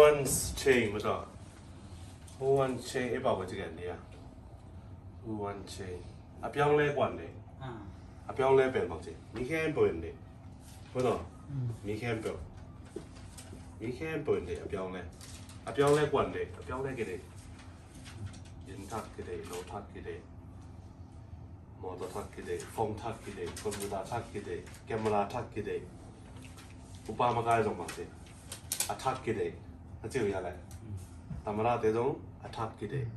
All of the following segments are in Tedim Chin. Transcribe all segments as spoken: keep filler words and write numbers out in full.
Who wants change မတော် Who wants change အပဝဲချင်တယ် Who wants change အပြောင်းလဲကွာတယ် အပြောင်းလဲပယ်ပေါ့ချင် မီးခဲပယ်တယ် မတော် မီးခဲပယ် မီးခဲပယ်တယ် အပြောင်းလဲ အပြောင်းလဲကွာတယ် အပြောင်းလဲကလေး ရင်ထပ်ကလေး လိုထပ်ကလေး မော်တော်ထပ်ကလေး ဖုန်းထပ်ကလေး ကွန်ပျူတာထပ်ကလေး ကင်မရာထပ်ကလေး ဥပမာကလည်း မတော် အထပ်ကလေး အကျိုးရလဲ သမရတဲ့တော့ အထပ်ကလေး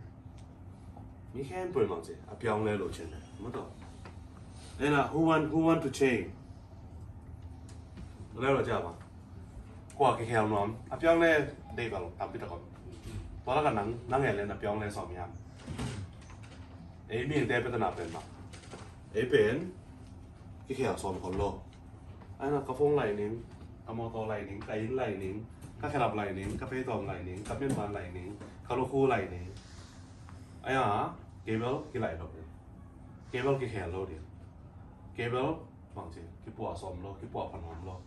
မီးခဲပယ်ပေါ့ချင် အပြောင်းလဲလိုချင်တယ် မတော် အဲ့ဒါ who want who want to change လဲတော့ကြပါ ကွာကခဲအောင်နော် အပြောင်းလဲဒိတ်ပါလို့တံပိတကော သွားလာကနန်းနန်းငယ်လဲအပြောင်းလဲဆောင်ရမ်း အဲ့မင်းတဲ့ပြဿနာပဲမှာ အဲ့ပင်ကခဲအောင်ဆောင်ခေါ်လို့ အဲ့နော် ကဖုန်းလိုက်နေ ကမော်တော်လိုက်နေ ကရင်လိုက်နေ ကခဲရပ်လိုက်နေ ကဖဲတော်လိုက်နေ ကမင်းပန်းလိုက်နေ ကလိုခိုးလိုက်နေ အဲ့ဟာ cable ကလိုက်တော့ cable ကခဲလို့တယ် cable ပေါ့ချင် ကပွားဆောင်လို့ ကပွားဖန်အောင်လို့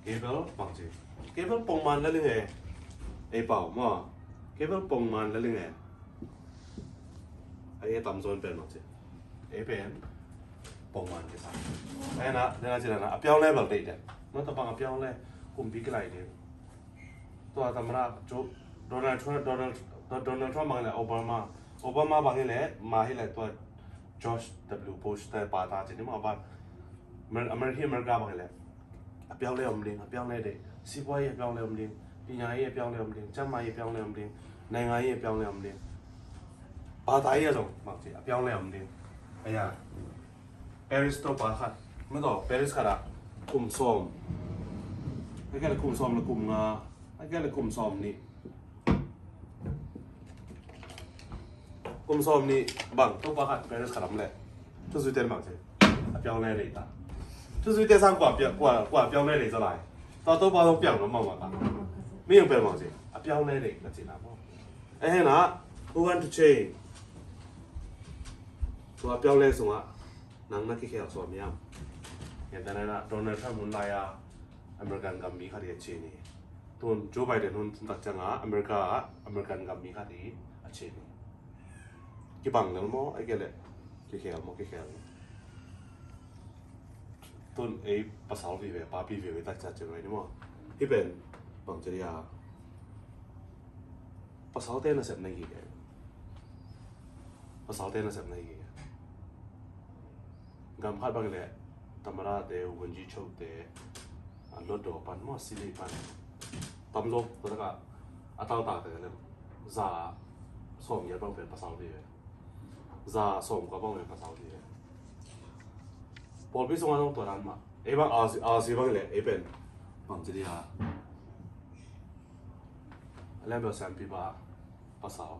cable ပေါ့ချင် cable ပုံမှန်လည်းငယ် အဲ့ပေါ့မ cable ပုံမှန်လည်းငယ် အဲ့တမ်းစွန်ပဲပေါ့ချင် အဲ့ပင် ပုံမှန်ကစား အဲ့နော် ဒါကချင်နော် အပြောင်းလဲပါလိမ့်တယ် မတော် အပြောင်းလဲ ကွန်ပျူတာလိုက်တယ် ตัวธรรมดา โดนัลด์ทรัมป์ โดนัลด์ โดนัลด์ทรัมป์มาไงแหละ โอบามา โอบามามาไงแหละ มาไงแหละ ตัว จอร์จ ดับเบิลยู บุช แต่ป่าตาเจนี่มาบ้าน อเมริกา อเมริกามาไงแหละ အပြောင်းလဲအောင်မလင်း အပြောင်းလဲတယ် စီးပွားရေးအပြောင်းလဲအောင်မလင်း ပညာရေးအပြောင်းလဲအောင်မလင်း ကျန်းမာရေးအပြောင်းလဲအောင်မလင်း နိုင်ငံရေးအပြောင်းလဲအောင်မလင်း ဘာသာရေးအဆုံး မဟုတ်ချင် အပြောင်းလဲအောင်မလင်း အရာ ပဲရစ်တော့ပါခတ် မတော် ပဲရစ်ခတ်တာ ကုမ်ဆောင် အဲ့ကလည်း ကုမ်ဆောင်လည်း ကုမ်ငါ အဲ့ကလည်း ကုမ်ဆောင်နေ ကုမ်ဆောင်နေ ဘန်တော့ပါခတ် ပဲရစ်ခတ်တာမလဲ သူစုတဲမှာချင် အပြောင်းလဲနေတာ သူစုတဲဆန်းကွာပြကွာကွာပြောင်းလဲနေကြလား တော့တော့ပါတော့ပြောင်းတော့မှမှာပါ မင်းပဲမှာချင် အပြောင်းလဲနေတာချင်တာပေါ့ အဲ့ဟဲ့နော် who want to change သူအပြောင်းလဲဆုံးက နန်းနန်းကခဲအောင်ဆိုမြင် ရန်တနာ ဒေါ်နယ်ထရမ့် မွန်လာရ အမေရိကန်ကမ္မီခါတည်းအချင်းနေ သူ Joe Biden ဟိုသူတက်ချင်ကအမေရိကအမေရိကန်ကမ္မီခါတည်းအချင်းနေ ကပန်းလည်းမော် အဲ့ကလည်း ကခဲအောင်မော် ကခဲအောင် သူ အဲ့ ပစော် ဝေးဝေး ပါပီ ဝေးဝေး တက်ချင်ချင်ဝေးနေမော် ဟိပင် ပင်ချင်ရ ပစော် တဲနဆက်နေကြီးတယ် ပစော် တဲနဆက်နေကြီးတယ် ကမ်ခတ်ဘင်လေ သမရတဲ့ ဝန်ကြီးချုပ်တဲ့ လွှတ်တော်ပန် မစီလေးပန် တမ်လို့ တက အတောက်တာတယ်လေ ဇာ ဆောင်ရတော့ပဲ ပစော် ဝေးဝေး ဇာ ဆောင်ကပောင်းပဲ ပစော် ဝေးဝေး ပေါ်ပြီးဆုံးအောင် တော်ရမ်းမှာ အဲ့ဘင် အာဆီ အာဆီဘင်လေ အဲ့ပင် ပင်ချင်ရ အလဲဘယ်ဆမ်ပီပါ ပစော်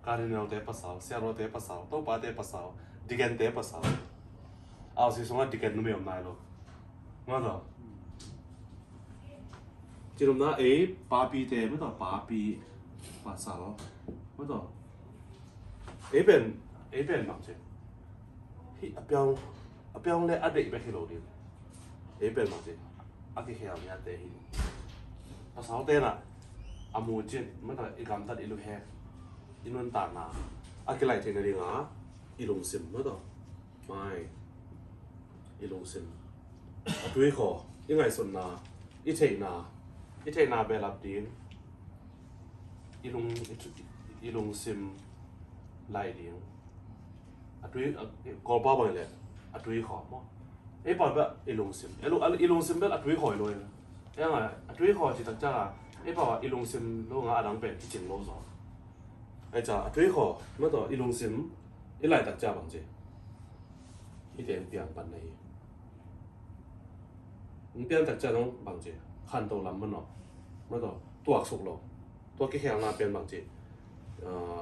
ကာ်ဒီနယ်တဲပစော် ဆရာတော်တဲပစော် တော့ပါတဲပစော် ဒီကင်တဲပစော် အာဆီ ဆုံးက ဒီကင်နုမေအောင်နိုင်လို့ ငါတော့ ချင်လို့နော် အေး ပါပီတဲ မတော် ပါပီ ပစော် မတော် အဲ့ပင် အဲ့ပင် မဟုတ်ချင် ဟိ အပြောင်း အပြောင်းလဲအဒိတ်ပဲ ဟီလိုဒီး အဲ့ပင် မဟုတ်ချင် အကခဲအောင်ရတဲ့ဟိ ပစော် တဲန အမူချင် မတော် အကမ်တတ် အလူဟဲ အနွန်တနာ အကလိုက်ချင်နေငါ အလူစင် မတော် မိုင်း အလူစင် အတွေးခေါ် အငိုင်စွန်နာ အထိတ်နာ အထိတ်နာပဲလပ်တင်း အလူ အလူစင် လိုက်တင်း အတွေး ကောပါဝင်လေ အတွေးခေါ်မော် အဲ့ပါဘက် အလူစင် အလူ အလူစင်ပဲ အတွေးခေါ်လို့ အဲ့ငါ အတွေးခေါ်ချင်တကြတာ အဲ့ပါ အလူစင်လို့ငါ အတန်းပဲ ချင်လို့ဆို အဲ့ကြ အတွေးခေါ် မတော် အလူစင် အလိုက်တကြ ပင်ချင် ဟိတဲ ပြန်ပန်နေ ပြန်တကြတော့ ပင်ချင် ခန်တော့လမ်းမနော် မတော် တွာက်ဆုတ်လို့ တွာက်ကခဲအောင် ပင် ပင်ချင် အာ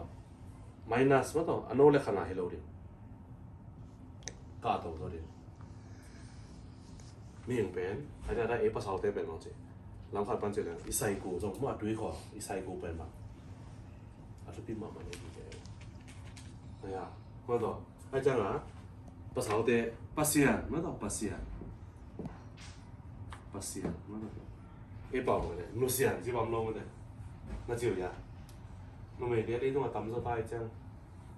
minus မတော် အနုတ်လက္ခဏာ ဟီလိုဒီး ကတော့တော့ဒီး မင်းပင် အဲ့ဒါ အဲ့ ပစော် တဲပင် ပင်ချင် လမ်းခတ်ပန်ချင်လေ အ cycle ဆို မအတွေးခေါ် အ cycle ပင်ပါ အထူးပြီးမှမနေဘူးတဲ့ အဲ့ဒါ မတော် အဲ့ကြ ပစော် တဲ ပစီယန် မတော် ပစီယန် ပစီယန် မတော် အဲ့ပါဝင်လေ နူစီယန် စီပမ်လုံးမတဲ့ Na ci uh hia? Numeite leitungah tamzaw ta hi ciang.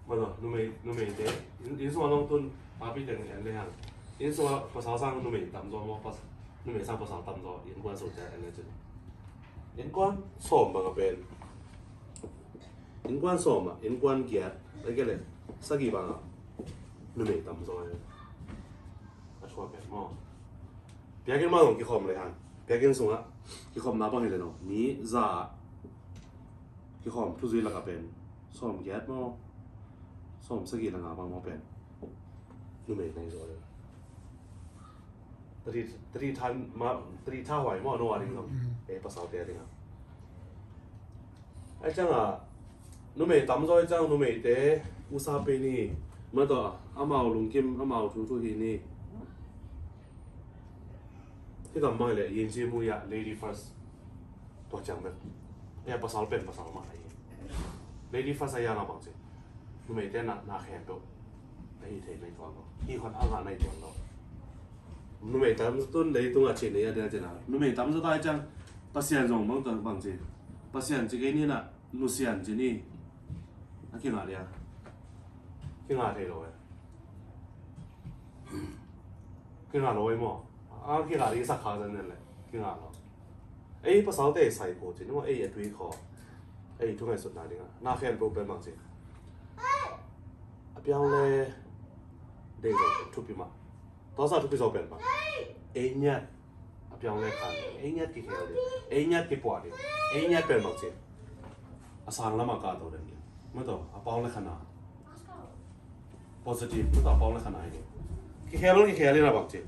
Mano, numei, numeite, inn, inn sungah lawng tun, papi teng en le hang. Inn sungah pasal sang numei tamzaw maw, pas, numei sang pasal tamzaw, innkuan sung ciang en le cin. Innkuan sawm bang a pen. Innkuan sawm ah, innkuan giat, a kia le, sagih bang ah, numei tamzaw hi. A sua pen maw. Biakinn mah zong kikhawm le hang. Biakinn sungah kikhawmna bang hi le no. Ni za kikhawm thuzui lakah pen sawm giat maw, sawm sagih le nga bang maw pen numei nai zaw le. Tadi, tadi than ma, tadi tha huai maw, no a ding zong. Mm. Eh, pasalte a ding a. Ai ciangah numei tamzaw hi ciang numeite usa pe ni. Mah tawh amau lungkim, amau thuthu hi ni. Hih kam bang hi leh, yinci mu ya, lady first. Tua ciang bek. Ya, pasal pen pasal mah ahi. Lady first a ya na bang ci. Numeite na, na khempeuh ahi thei nai tuan lo. Hih khuan a ngah nai tuan lo. Numei tam tun leitung a cin nei a dia cin a. Numei tam zaw ta hi ciang Pasian zong bang, bang ci. Pasian ci kei ni na, nusian ci ni. A kingah dia. Kingah thei lo e. Kingah lo e maw. A kingah ding sak kha zan nen le. Kingah lo. Ei pasalte saikho ci ni maw, ei a tui kho. Ei thu ngaihsutna ding a. Na khempeuh pen bang ci. A piang le dei zo thupi mah. Tua sa thupi zo pen bang. Ei ngiat. A piang le khan. Ei ngiat kikhel ding. Ei ngiat kipuah ding. Ei ngiat pen bang ci. A sang lam a kahto den ding. Mah tawh, a pau le khan a. Positive, mah tawh a pau le khan a hi ding. Kikhel, kikhel in a bang ci.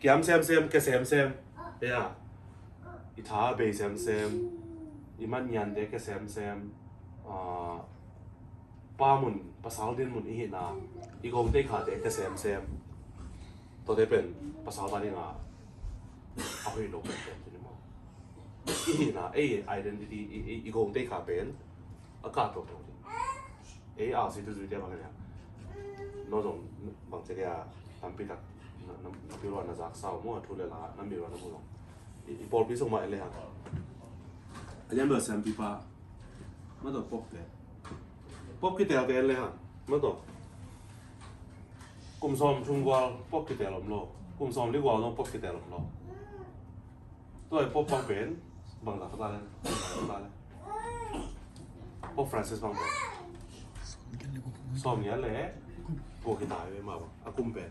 Kiam semsem, ke semsem. Ya. I tha bei semsem. I mat ngiante ke semsem. Ah, pa mun, pasal din mun i hihna, i gongtei khate ke semsem. Tuate pen pasal ta ding a, a hoih lo pen pen ci ni maw. I hihna, ei identity, i, i, i gongtei kha pen a kah toto ding. Ei a si tu zuite bang hi leh. No zong bang ci dia, tampi tak na, na, na pi lua na zak sau maw, thu le la, na mi lua na mu zong. I, i pawlpi sung mah en le hang. A lian bel siampipa. Mah tawh pop te. Pop kitel te en le hang. Mah tawh. Kum sawm thum gual pop kitel om lo. Kum sawm li gual zong pop kitel om lo. Tua i pop bang pen. Bang zak ta le. Bang zak ta le. Pop Francis bang pen. Sawm ngiat le. Kua kita i ma bang. A kum pen.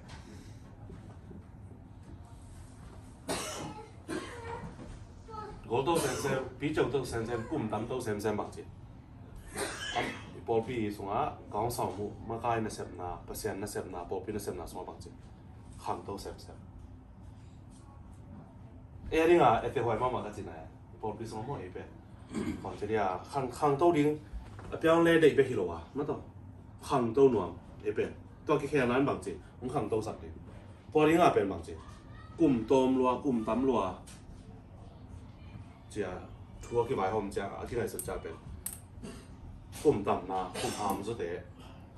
Gol to semsem, pi ceu to semsem, kum tam to semsem bang ci. I pawlpi sungah, council mu, makai nasepna, Pasian nasepna, pawlpi nasepna sungah bang ci. Khang to semsem. E a ding a, e te huai mahmah ka ci na e. I pawlpi sungah maw e pen. Bang ci dia, khang, khang to ding, a piang le deih bek hi lo a, mah tawh. Khang to nuam, e pen. Tua kikhel nan bang ci, hong khang to sak ding. Tua ding a pen bang ci. Kum tawm lua, kum tam lua. Cia, thu a kivaihawm cia, a kingaihsut cia pen. Kum tamna, kum ham zawte.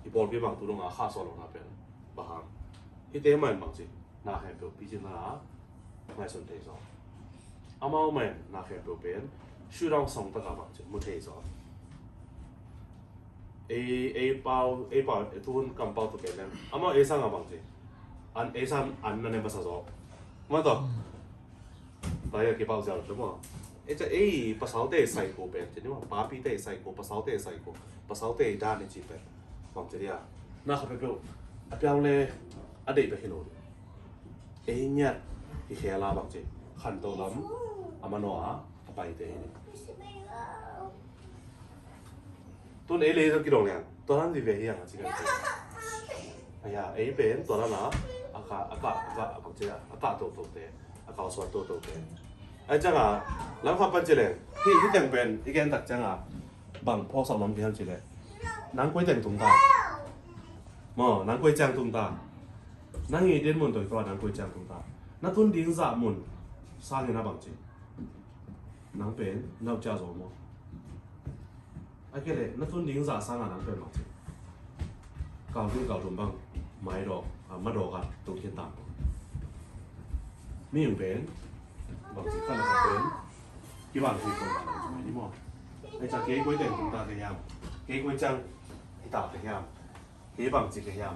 I pawlpi bang tu dong a kha saw lo na pen. Bang ham. Hite man bang ci. Na khempeuh picin na. Ngaihsun thei zaw. Amau man na khempeuh pen. Shuidawng song taka bang ci. Mu thei zaw. Ei, ei pau, ei pau, ei tuhun kam pau tu ken leng. Amau ei sang a bang ci. An ei sang an na nem pasa zaw. Mah tawh. Bai a kipau ziau tu maw. Ei ca ei pasalte saikho pen ci ni maw. Papite saikho, pasalte saikho. Pasalte dan i ci pen. Bang ci dia. Na kha peuhpeuh. A piau le a deih peuh hi lo. Ei ngiat i khel a bang ci. Khanto lam. A manoh a. A paite hi ni. Tun ei lei zong kidong liang. Tua dan vive hi ang a ci kan ci. Aya, ei pen tua dan a, a ka, a ka, a ka, a ka, a ka toto te, a ka suan toto te. Ai ciang a, lam khat pan ci leng. Hi, hi teng pen, i gen tak ciang a. Bang phawk sak nong gen ci leng. Nang koi teng tung ta. Maw, nang koi ciang tung ta. Nang i din mun toi tua nang koi ciang tung ta. Na tun ding zah mun. Sang in a bang ci. Nang pen, nau cia zo maw. A kei leh, na tun ding zah sang a nang pen bang ci. Kau ding kau dum bang, mai dawk, a, ma dawk a, tung khin tam. Mi yung pen, bang ci kan a pen, ki bang ci pen bang ci mai ni maw. Ai ca kei koi teng tung ta ka hiam? Kei koi ciang hi ta ka hiam? Kei bang ci ka hiam?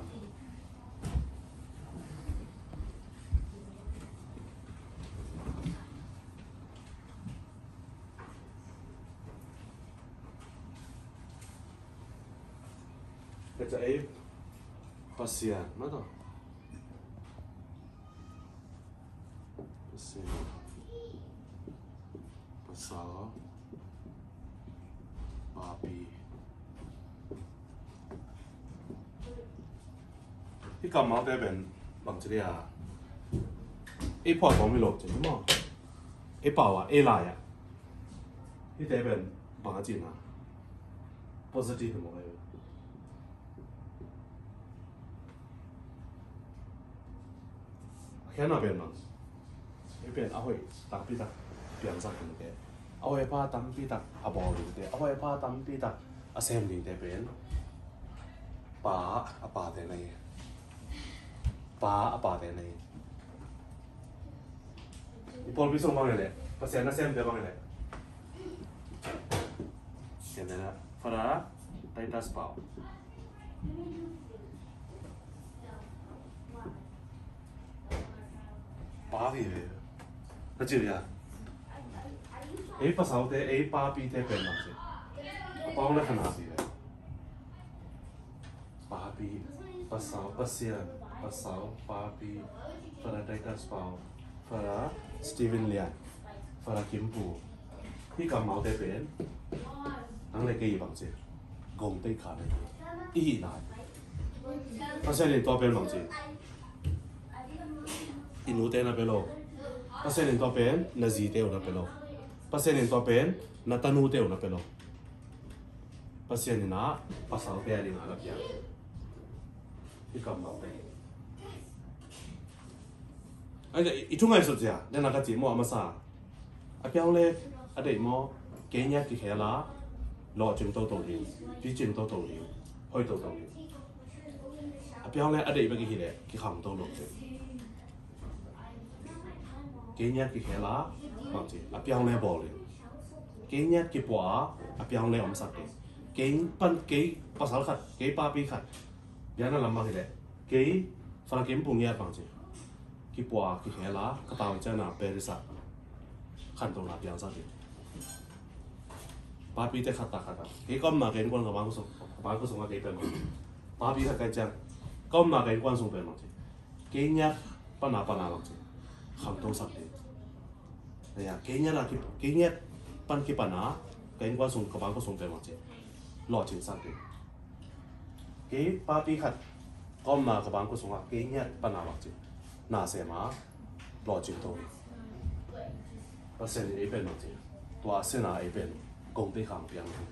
Ka ca ei Pasian, ma tawh. Pasian. Pasal. Papi. Hih kammalte pen bangci dia. Ei phuak tawm hi lo ci maw. Ei pau ah, ei lai ah. Hihte pen bang a cihna. Positive hi maw. A khiatna pen bang. Hih pen a hoih tampi tak piangsak dingte, a hoih a pha tampi tak a bawl dingte, a hoih a pha tampi tak a sem dingte pen pa a pate na hi. Pa a pate na hi. I pawlpi sung bang hi leh, Pasian nasemte bang hi leh, Father Titus Pau. Pa hi ve. Ka ci uh hia? Ei pasalte, ei papite pen bang ci. A pau le khana hi ve. Papi, pasal, Pasian, pasal, papi, Father Titus Pau, Father Stephen Lian, Father Kim Pu. Hih kammalte pen nang le kei bang ci, gong tei kha na hi. I hihna. Pasian in tua pen bang ci, i nute na pe lo. Pasian in tua pen na zite uh na pe lo. Pasian in tua pen na tanute uh na pe lo. Pasian in ah pasalte a dingin a piang. Hih kammalte. Ai, i thu ngaihsut zia, den a ka ci maw a masa. A piang le a deih maw, kei ngiat kikhel a, lawhcing toto ding, picing toto ding, hoih toto ding. A piang le a deih bek i hi leh, kikham to lo ding. Kei ngiat kikhel a, bang ci, a piang le bawl ding. Kei ngiat kipua a, a piang le omsak ding. Kei pan, kei pasal khat, kei papi khat. Biakna lam bang hi leh, kei Father Kim Pu ngiat bang ci. Kipua, kikhel a, ka tau ciangin a Paris ah khantona piangsak ding. Papite khat ta khat a. Kei ka omna ka innkuan ka bang khua sung, ka bang khua sung a kei pen bang. Papi khat ka hih ciang, ka omna ka innkuan sung pen bang ci. Kei ngiat pan a pan a bang ci. Khangtosak ding. Kei ngiat a ki, kei ngiat pan kipan a, ka innkuan sung ka bang khua sung pen bang ci. Lawhcingsak ding. Kei papi khat ka omna ka bang khua sungah kei ngiat pan a bang ci. Na sem a, lawhcing to ding. Pasian in ei pen bang ci. Tua a sem a ei pen gong tei khang piang ding.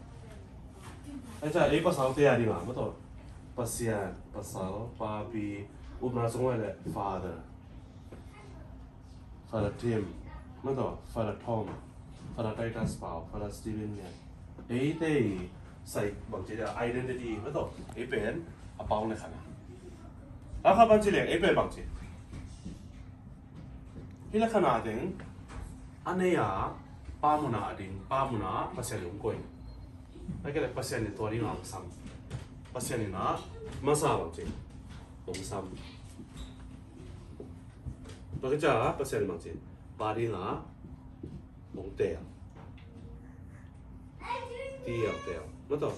Ai ca ei pasalte a dingin, ma tawh. Pasian, pasal, papi, upna sung le Father. Father Tim, ma tawh, Father Tom, Father Titus Pau, Father Stephen Lian. Eite i sai bang ci dia, identity, ma tawh, ei pen a pau le khana. A kha bang ci leng, ei pen bang ci. Hih le khana teng, a nei a, pa mun a a ding, pa mun a Pasian in hong koih. A kei le Pasian in tua ding a hong sam. Pasian in a, masa bang ci. Hong sam. Tua khit ciang a Pasian bang ci, pa ding a hong teel. Teel, teel. Ma tawh.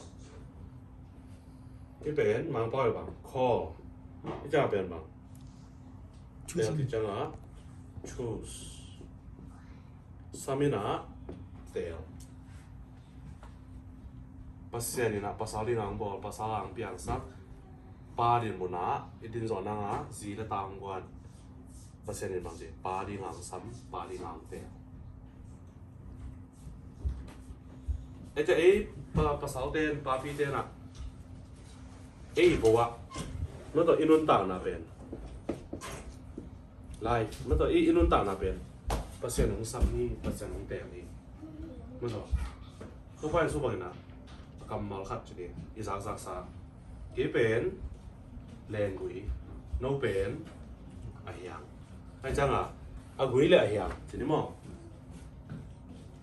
Hih pen Mangpau bang, call. Hih ciang pen bang. Teel, hih ciang a choose. Sam in a teel. Pasian in a pasal ding a hong bawl, pasal a hong piangsak. Pa ding mun a, i din zawh nang a, zi le ta hong guan. Pasian in bang ci, pa ding a hong sam, pa ding a hong teel. Ei ca ei pa, pasalte in, papite in a. Ei vo a. Ma tawh i nuntakna pen. Life, ma tawh i, i nuntakna pen Pasian hong sam hi, Pasian hong teel hi. Ma tawh. Topa Jesu bangin a kammal khat ci ding, i zakzaksa. Kei pen lenggui, no pen a hiang. Ai ciang a, a gui le a hiang ci ni maw.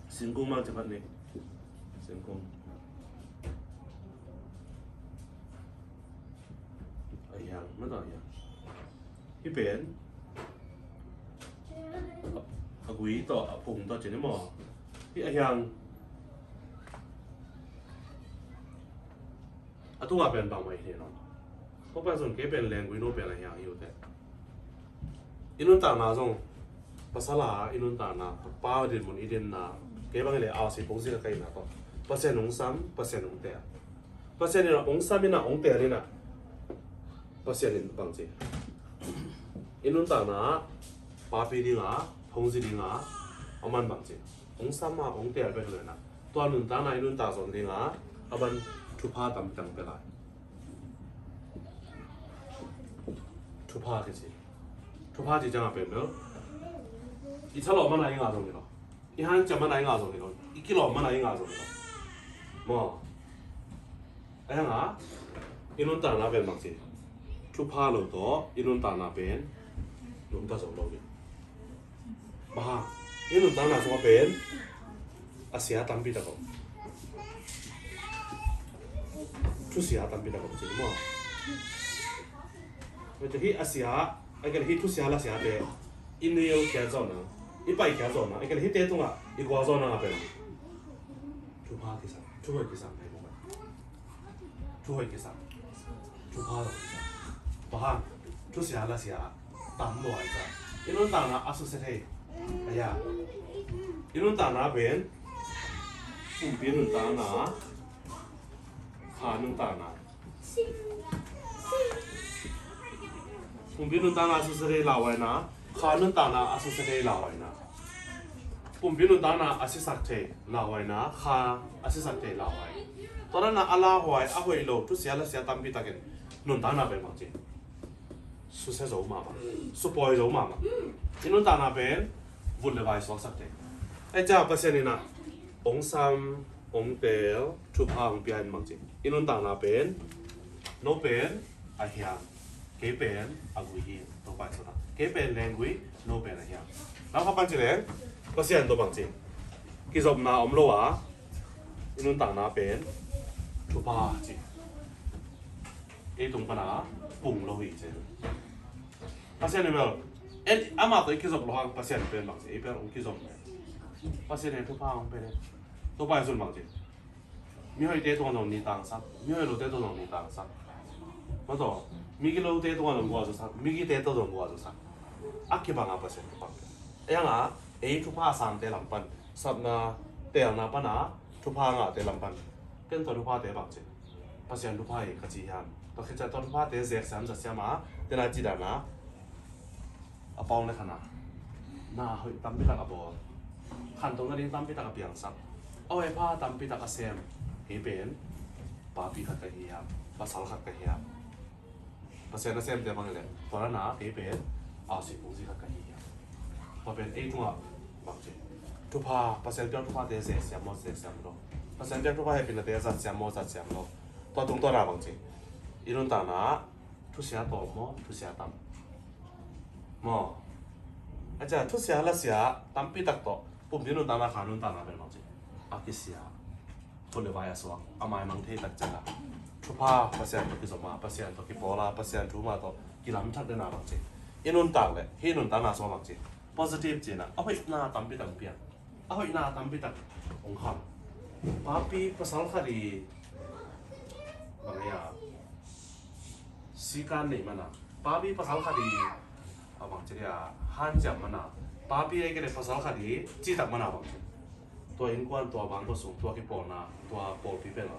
Singkung mang ci phat ni. Kong. A hiang, mata a hiang. Hih pen a, a gui tawh, a phung tawh ci ni maw. Hih a hiang. A tungah pen bangmah i thei lo. Ko pa zong kei pen lenggui, no pen a hiang hi uh teh. I nuntakna zong, pasal a i nuntakna, pa dinmun i dinna, kei bang i le ausi pongsi ka kaihna tawh. Pasian hong sam, Pasian hong teel. Pasian in a hong sam in a hong teel in a. Pasian in bang ci. I nuntakna, papi dinga, phongsi dinga, a man bang ci. Hong sam a, hong teel bek lo in a. Tua nuntakna i nuntak zong dinga, a ban thupha tampi tak pia lai. Thupha kici. Thupha ci ciangah pen bel. I thalawh mana i ngah zong hi lo. I hanciam mana i ngah zong hi lo. I kilawm mana i ngah zong hi lo. Maw. A hiang a, i nuntakna pen bang ci. Thupha lo tawh, i nuntakna pen. Nuntak zo lo hi. Bang hang, i nuntakna sungah pen a sia tampi tak om. Thusia tampi tak om ci maw. Mete hi a sia, a kele hi thusia la sia te. I neu kia zona, i pai kia zona, a kele hi te tunga, i gua zona nga pen. Thupha kisa, thupha kisa, thupha kisa. Thupha lo kisa. Bang hang, thusia la sia. Tam lo ai sa. I nuntakna a susia thei. Aya. I nuntakna pen. Pumpi nuntakna. Kha nuntakna. Pumpi nuntakna a susia thei lauhuaina. Kha nuntakna a susia thei lauhuaina. Pumpi nuntakna a sisak thei lauhuaina. Kha a sisak thei lauhuai. Tua na a lauhuai a hoih lo thusia la sia tampi takin nuntakna pen bang ci. Susia zo mahmah. Supawi zo mahmah. I nuntakna pen vut le vai suaksak thei. Ai ca Pasian in a hong sam, hong teel, thupha hong pia in bang ci. I nuntakna pen, no pen a hiang, kei pen a gui hi. Topa in sona, kei pen lenggui, no pen a hiang. Lam kha pan ci leng, Pasian tawh bang ci. Kizopna om lo a, i nuntakna pen thupha ci. Ei tung pana pung lo hi ci. Pasian in bel, en, amah tawh i kizop lo hang Pasian pen bang ci, ei pen hong kizop. Pasian in thupha hong pen. Topa in sun bang ci. Mihoihte tungah zong ni tangsak, mihoih lote tungah zong ni tangsak. Mataw, migilote tungah zong guah zusak, migite tungah zong guah zusak. A kibang a Pasian thupha. Ei hang a, ei thupha a sangte lam pan, sapna, teelna pan a, thupha ngahte lam pan. Ken tua thuphate bang ci. Pasian thupha hi ka ci hiam. Tua khit ciang tua thuphate zek siam, zat siam a, tena ci dan a. A pawng le khan a, na hoih tampi tak a bawl. Khantohna ding tampi tak a piangsak. A hoih pha tampi tak a sem. Hih pen papi khat ka hi hiam, pasal khat ka hi hiam. Pasian a semte bang hi leh, tua na hih pen ausi pungzi khat ka hi hiam. Tua pen ei tungah bang ci. Thupha, Pasian piak thuphate zek siam maw, zek siam lo. Pasian piak thupha hehpihnate zat siam maw, zat siam lo. Tua tung tua na bang ci. I nuntakna thusia tawm maw, thusia tam. Maw. A cia, thusia la sia, tampi tak tawh, pumpi nuntakna kha nuntakna pen bang ci. A kisia. Khut le vai a suak, a maimang thei tak ciang a. Thupha, Pasian tawh kizom a, Pasian tawh kipawl a, Pasian thu ma tawh, kilam thak den a bang ci. I nuntak le, hih nuntakna suak bang ci. Positive cina, a hoihna tampi tak piang. A hoihna tampi tak hong kham. Papi pasal khat i bang a, sikan nei mana. Papi pasal khat i a bang ci dia, hanciam mana. Papi ei kene pasal khat i citak mana bang ci. Tua innkuan, tua bangkua sung, tua kipawlna, tua pawlpi pen a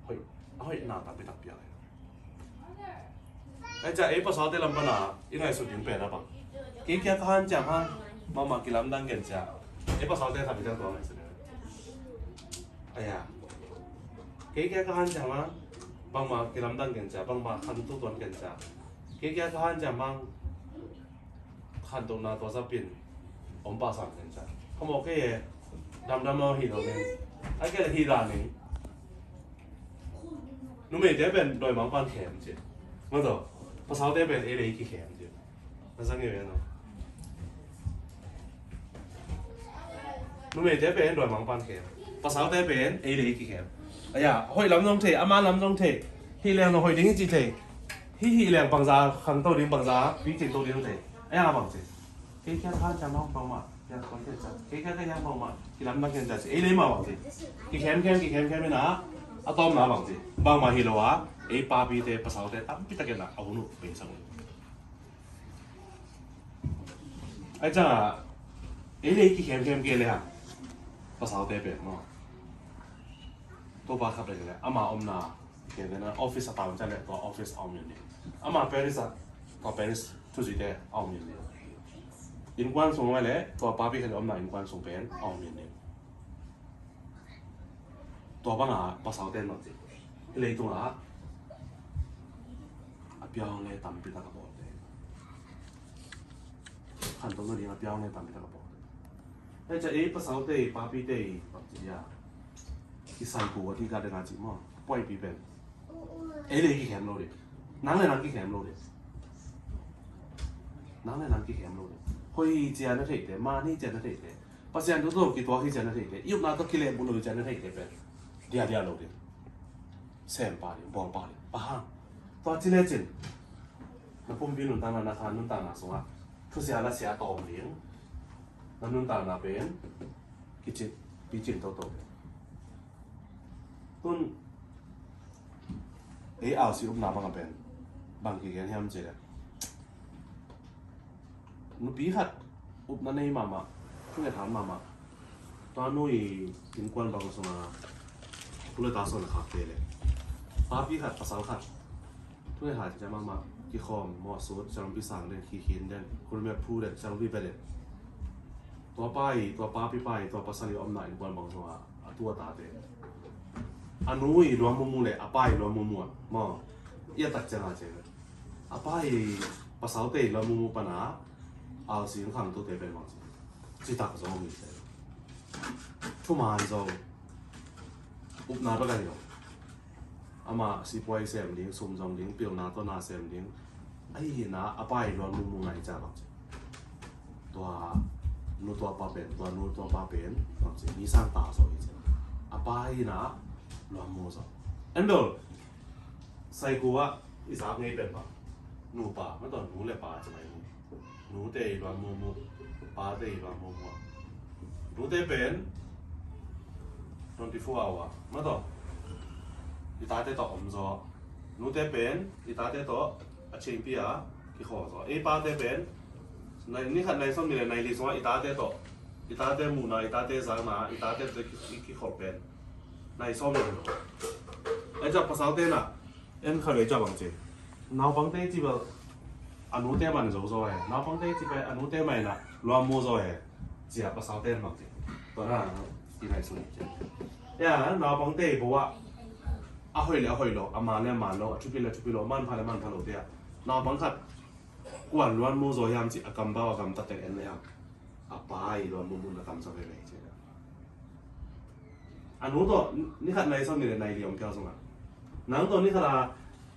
hoih, a hoihna tampi tak piang. Ai cia, ei pasalte lam pana i ngaihsut ding pen a bang. Kei kia ka hanciam hang, bangmah kilamdang gen cia. Ei pasalte khat i cia tua ngaihsut ding. Aya. Kei kia ka hanciam hang, bangmah kilamdang gen cia, bangmah khantu tuan gen cia. Kei kia ka hanciam hang, khantohna tua zapin om pah sam ken ca. Khamawh kei e, damdam aw hi lo ning. A kei le hi dan ning. Numeite pen dawimang pan khem ci. Mataw, pasalte pen ei le ei kikhem ci. Na zang e ve no. Numeite pen dawimang pan khem. Pasalte pen ei le ei kikhem. Aya, hoih lam zong thei, a man lam zong thei. Hih leng na hoih ding hi ci thei. Hih, hih leng bangza khangto ding, bangza picingto ding thei. Aya, bang ci. Kei kia khan ca mah bangmah, kia koi kia ca. Kei kia kia bangmah, kilam na kia ca ci. Ei le ei mah bang ci. Kikhem khem, kikhem khem ina. A tawmna bang ci. Bangmah hi lo a, ei papite, pasalte tampi tak ina a hun uh pei sang uh. Ai ca, ei le ei kikhem khem kei le hang. Pasalte pen maw. Topa khat pen le, ama omna, kei le na office a tawn ca le, tua office a om in ni. Ama parish a, tua parish thuzuite a om in ni. Innkuan sung le, tua papi khat omna innkuan sung pen a om in ni. Tua banga pasalte in bang ci. Hih leitungah a piang le tampi tak a bawlte. Khanto nading a piang le tampi tak a bawlte. Hei ca ei pasalte, papite bang ci dia. Kisai ko a ti ka dena ci maw. Puaipi pen. Ei le ei kikhem lo ding. Nang le nang kikhem lo ding. Nang le nang kikhem lo ding. Hoih hi ci a na theite, man hi ci a na theite. Pasian thu tawh kituak hi ci a na theite. I upna tawh kilehbulh lo hi ci a na theite pen. Dia dia lo ding. Sem pah ding, bawl pah ding. Bang hang. Tua ci lecin. Na pumpi nuntakna, na khan nuntakna sungah. Thusia lasia tawm ding. Na nuntakna pen. Kicin, picin toto. Tun, ei R C upna bang a pen, bang kigen hiam cih leh, nupi khat upna nei mahmah, thunget hat mahmah. Tua nu i innkuan bang sungah, pu le ta suan khak te le. Papi khat, pasal khat. Thunget hat ciang mahmah, kikhawm, mawhsut, ciang pi sang den, khi khin den, khulmet phu den, ciang pi pe den. Tua pa i, tua papi pa i, tua pasal i omna innkuan bang sungah, a tu a tate. A nu i luan mumu le, a pa i luan mumu a, maw. I a tak ciang a ciang. A pa i, pasalte i luan mumu pana, a sing khangto te pen bang ci. Citak zong hi se. Thuman zong. Upna bek a hi lo. Amah sipuai sem ding, sum zong ding, pilna tawh na sem ding. Ahi hina, a pa i luan mumu ngai ca bang ci. Tua nu tua pa pen, tua nu tua pa pen, bang ci, mi sang ta so hi ci. A pa hina, luan mu zong. Endol, sai kua, i zak ngei pen bang. Nu pa, ma tua nu le pa ci mai nu. Nute i luan mumu, pate i luan mumu. Nute pen twenty four hour, ma tawh. I tate tawh om zaw. Nute pen i tate tawh a chingpi a kikhawl zaw. Ei pate pen nai, ni khat nai sawm ni le nai li sungah i tate tawh, i tate muhna, i tate zakna, i tate tawh ki, kikhawl pen nai sawm ni le. Ei ca pasalte na En kha vei ca bang ci. Naupangte ci bel a nute man zo zaw e. Naupangte ci bel a nute man a luamu zaw e. Cia pasalte bang ci. Tua na i nai sun ci. Ya, naupangte bo a, a hoih le a hoih lo, a man le a man lo, a thupi le thupi lo, manpha le manpha lo te a. Naupang khat kuan luamu zaw hiam ci a kam bau a kam tatek en le hiam. A pa i luamu mun a kam zaw veve ci. A nu tawh ni khat nai sawm ni le nai li om piang sungah. Nang tawh ni khat a,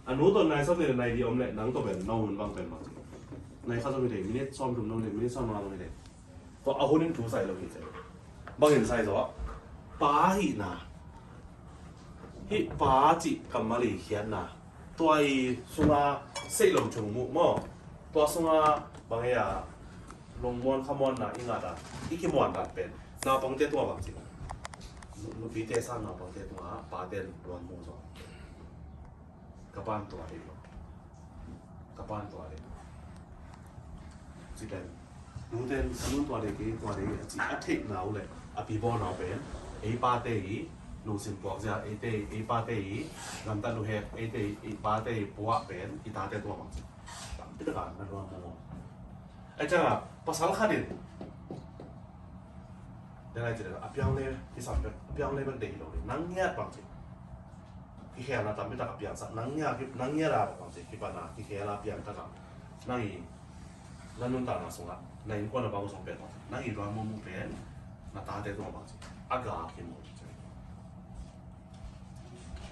a nu tawh nai sawm ni le nai li om le, nang tawh pen, nau hun bang pen bang. Nai khat sawm ni le, minute sawm thum nau ni le, minute sawm nga nau ni le. Tua a hun in thu sai lo hi ce. Bang in sai zaw. Pa hihna. Hih pa cih kammal i khiatna. Tua i sunga seih lom chung muh maw. Tua sunga bang e a lungmuan khamuanna i ngat a, i kimuan dan pen. Naupangte tua bang ci. Nu, nupite sang naupangte tua, paten luan mu zaw. Ka pan tua dei lo. Ka pan tua dei lo. Ci pen. Nuten, ka nun tua dei kei, tua dei, a ci, a theihna uh le, a pibawnna uh pen, ei pate i, lungsim puak zia, eite, ei pate i, gamtat luhek, eite, ei pate i puak pen, i tate tua bang ci. Tampi taka na luang maw. Ai cianga, pasal khat in, den ai ci le, a piang le, kisam bek, a piang le bek dei lo le, nang ngiat bang ci. Kikhelna tampi taka piangsak, nang ngiat, nang ngiat a bang ci, kipana, kikhel a piang taka. Nang i, na nuntakna sungah, na innkuan a bang sung pen bang, nang i luan mumu pen, na tate tungah bang ci, a ga kimu.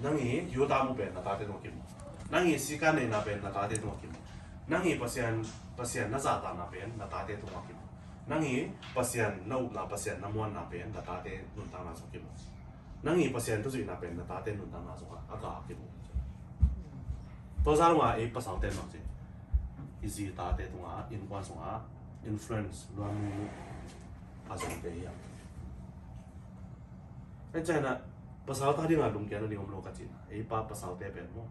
Nang i yuta mu pen, na tate tungah kimu. Nang i sika neina pen, na tate tungah kimu. Nang i Pasian, Pasian na zahtakna pen, na tate tungah kimu. Nang i Pasian na upna, Pasian na muanna pen, na tate nuntakna sung kimu. Nang i Pasian thuzuihna pen na tate nuntakna sungah a gah a kimu. Tua zah mah ei pasalte mah ci, i zi tate tungah innkuan sungah influence luanmu a zongte hi a. Ei ciangin ah pasal ta dingah lungkiat nading om lo ka cihna, ei pa pasalte pen maw,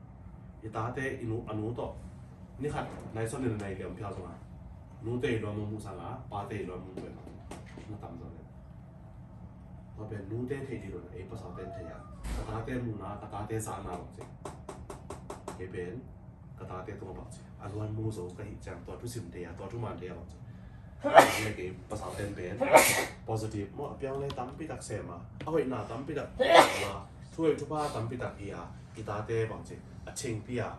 i tate i nu, a nu tawh ni khat nai sawm ni le nai giat om phial zongah nute i luanmu mu sangah pate i luanmu mu pen na tam zaw le. Tua pen nute theih dih lo na, ei pasalte in thei a, ka tate muhna, ka tate zahna bang ci. Kei pen ka tate tungah bang ci, a luanmu zo ka hih ciang tua thusim thei a, tua thuman thei a bang ci. Kei pasalte in pen positive maw, a piang le tampi tak sem a, a hoihna tampi tak a, thu hoih thupha tampi tak hi a, i tate bang ci, a chingpi a,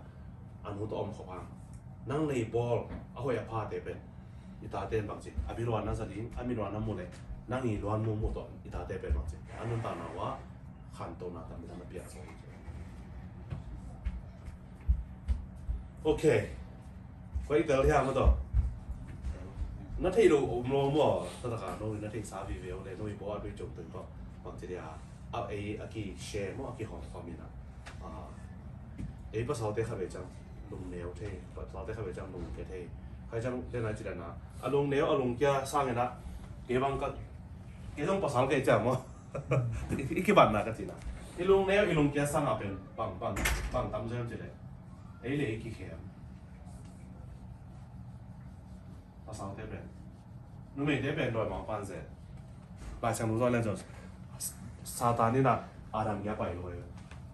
a nu tawh om khop hang. Nang nei bawl a hoih a phate pen i tate in bang ci, a biluan na za ding, a minuan na mu le, nang i luanmu mu tawh i tate pen bang ci, a nuntakna uah khantohna tampi tak na piak zo hi. Ok. Koi tel hiam a tawh. Na theih lo om lo maw, taktak a no na theihsa vive uh le, no i bawl a tui ciang tun tawh bang ci dia, a ei a ki share maw, a kihawm khawm in a. Ah, ei pasalte kha ve ciang lungneu thei, pasalte kha ve ciang lungkia thei. Khai ciang den a ci dan a, a lungneu a lungkia sangin a, kei bang ka, kei zong pasal kei ciang maw. I kibatna ka cihna, i lungneu i lungkia sangah pen bang, bang, bang tam zel ci le, ei le ei kikhem. Pasalte pen, numeite pen dawimangpa'n ze. Lai Siangtho zawn le zawn, Satan in a Adam kia pai lo hi.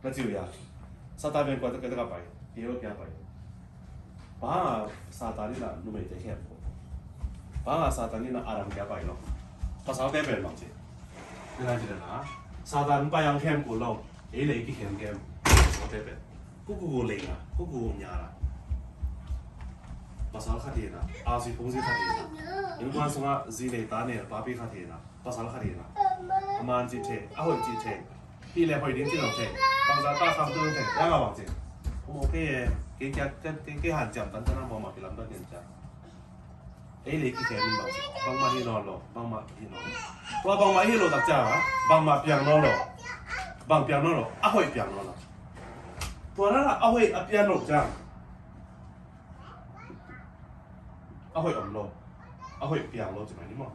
Na ci uh hia? Satan pen kua, kua, kua pai? Eve kia pai. Bang a Satan in a numeite khem ko? Bang a Satan in a Adam kia pai lo? Pasalte pen bang ci. Ni lai ci dan a, Satan pai ang khem ko lo. Ei le ei kikhem khem. Pasalte pen. Kuku lei na, kuku nya na. Pasal khat hi na, a si phung si khat hi na. Innkuan sungah zi nei ta nei, papi khat hi na, pasal khat hi na. A man cih thei, a hoih cih thei. Hih le hoih ding cih lo thei. Bangzah ta khang tu thei, yang a bang cih. Om ok e, kei kia, kei, kei, kei hanciam tan tan a bawm a kilam tan ken cia. Ei le kikhem in bang, bangmah hi nawn lo, bangmah hi nawn lo. Tua bangmah hi lo tak ciang a, bangmah piang nawn lo. Bang piang nawn lo, a hoih piang nawn lo. Tua na a hoih a piang lo ciang, a hoih om lo, a hoih piang lo ci mai ni maw.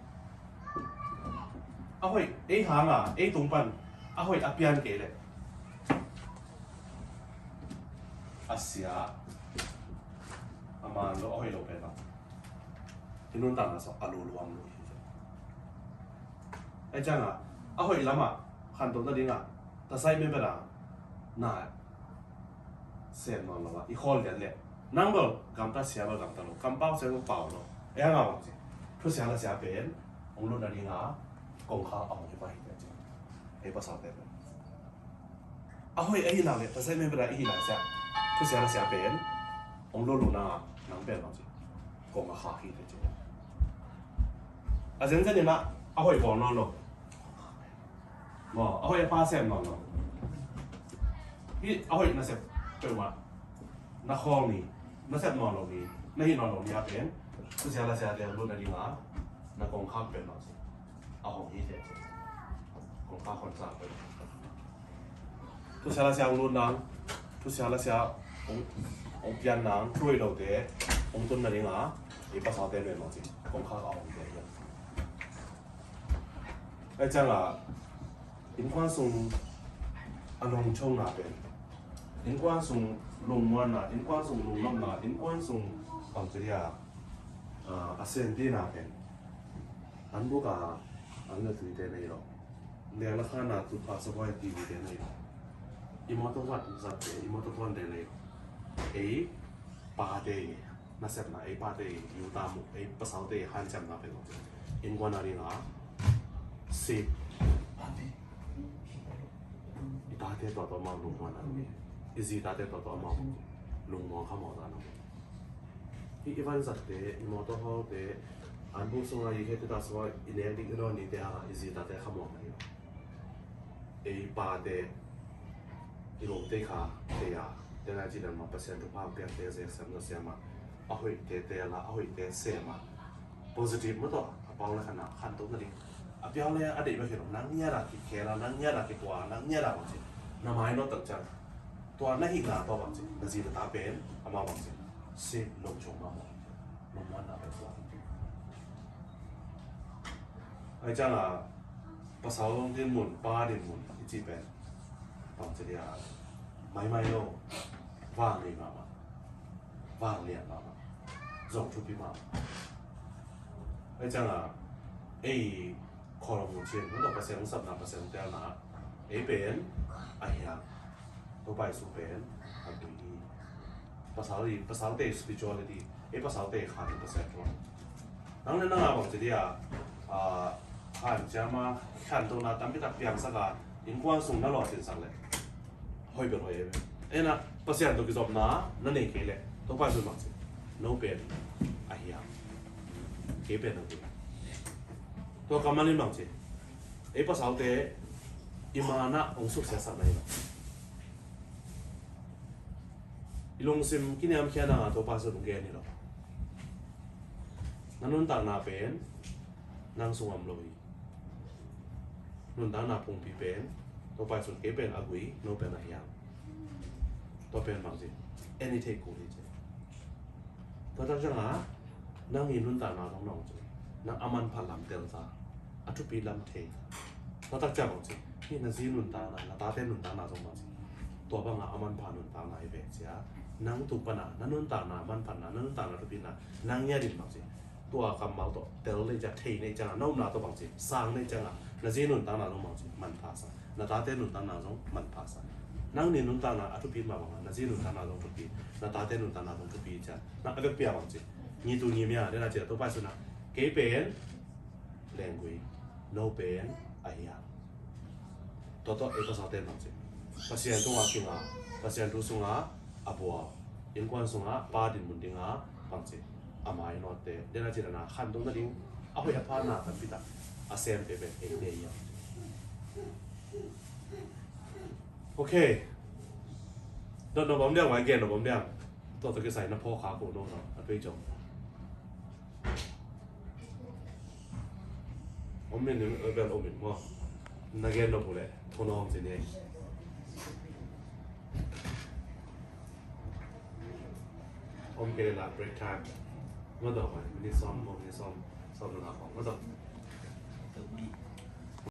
A hoih ei hang a, ei tung pan a hoih a piang kei le, a sia, a man lo, a hoih lo pen bang. I nuntakna sawh a luluam lo hi. Ai ciang a, a hoih lamah khantoh nading a, ta sai men pen a, na sem nawn lo a, i khawl lian le. Nang bel gamta sia bel gamta lo, kampau sia bel pau lo. Ei hang a bang ci, thusia la sia pen hong lut nading a kongkhak a hong hi pah hi te ci. Ei pasalte pen a hoih a hi nak le, ta sai men pen a i hi nak sia, thusia la sia pen hong lut lut na, nang pen bang ci, kongkhak hi te ci. A zenzen in a, a hoih bawl nawn lo. Maw, a hoih a pha sem nawn lo. Hih a hoih nasep peuhmah na khawl ni, na sep nawn lo ni, na hih nawn lo ni a pen, thusia la sia te lut nading a na kongkhak pen bang ci, a hong hi te ci. Kongkhak hong sa pen. Thusia la sia hong lut nang, thusia la sia hong, hong pian nang, thu hoih lote hong tun nading a, i pasalte pen bang ci, kongkhak a hong hi te hi. Ai ciang a, innkuan sung a lungchona pen, innkuan sung lungmuanna, innkuan sung lungnopna, innkuan sung bang ci dia, a, a sentihna pen, an buk a, an na tuite nei lo. Leng la khan a tu pha sa boy T V te nei lo. I mawtaw zat, zatte, i mawtaw tuante nei lo. Ei pate nasepna, ei pate i uta mu, ei pasalte i hanciamna pen innkuan a ding a si. I tate tua tua mau lungmuan a, i zi tate tua tua mau lungmuang kha mau ta na. I, i vanzatte, i mawtaw hawlte, an buk sunga i khete ta sunga i nek dik i lawn nite a, i zi tate kha muang na hi. Ei pate i lawmte kha thei a, tena ci dan ma Pasian thupha piakte zek sem na siam a, a hoihte teel a, a hoihte sem a, positive mawtaw a pau le khan a, khantoh nading A piang le a deih bek hi lo, nang ngiat a kikhel a, nang ngiat a kitua, nang ngiat a bangci. Na mainawt tak ciang tua na hihna tawh bangci, na zi na ta pen amah bangci, si lungciang mahmah. Lungmuanna pen tua. Ahih ciangin pasal dinmun, pa dinmun i cih pen bangci dia, maimai lo, vang nei mahmah, vang lian mahmah, zong thupi mahmah. Ahih ciangin ei kholom uh cin, hong tawh Pasian hong sapna, Pasian hong telna, ei pen a hiang, Topa Jesu pen a gui hi. Pasal i, pasalte spirituality, ei pasalte khan Pasian thu. Nang le nang a bangci dia, a, khan ciama, khantohna tampi tak piangsak a, innkuan sung na lawhcinsak le hoih bel hoih ei ve. Ena, Pasian tawh kizopna na nei kei leh Topa Jesu in bangci, no pen a hiang, kei pen a gui. Tua kammal in bangci, ei pasalte i manah hong suksiatsak na hi lo. I lungsim kiniamkhiatna ah Topa Jesu in hong gen hi lo. Na nuntakna pen nang sung om lo hi. Nuntakna pumpi pen Topa Jesu in kei pen a gui, no pen a hiang. Tua pen bangci, en i theih kul hi ci. Tua tak ciangin nang i nuntakna zong nong ci, nang a manphat lam telsa, a thupi lam thei. Tua tak ciang bangci, hih na zi nuntakna, na tate nuntakna zong bangci, tua banga a manpha nuntakna hi ve cia. Nang tung pana na nuntakna manphatna, na nuntakna thupina nang ngiat in bangci, tua kammal tawh tel na hih ciang, thei na hih ciangin, na upna tawh bangci, sang na hih ciangin, na zi nuntakna zong bangci, manpha sa. Na tate nuntakna zong manpha sa. Nang ni nuntakna a thupi mah bangin na zi nuntakna zong thupi, na tate nuntakna zong thupi ciang, na a vekpi a bangci, ngitu ngimia, dena cia Topa Jesu in kei pen lenggui, no pen a hiang. Tua tawh ei pasalte bangci, Pasian tungah kinga, Pasian thu sungah a buak, innkuan sungah pa dinmun dinga bangci, a mainawtte, dena cia na khantoh nading a hoih a pha na tampi tak a semte pen ei nei hi. Ok. Dot na bom diang, vai gen na bom diang. Tua tawh kisai na phawk kha ko no na a pei ciang. Om min, eh, bel om min maw. Na gen nop uh leh thunawng ci ni. Om kei leh la break time. Maw tawh, minute sawm, maw, minute sawm, sawm na la khawng. Maw tawh.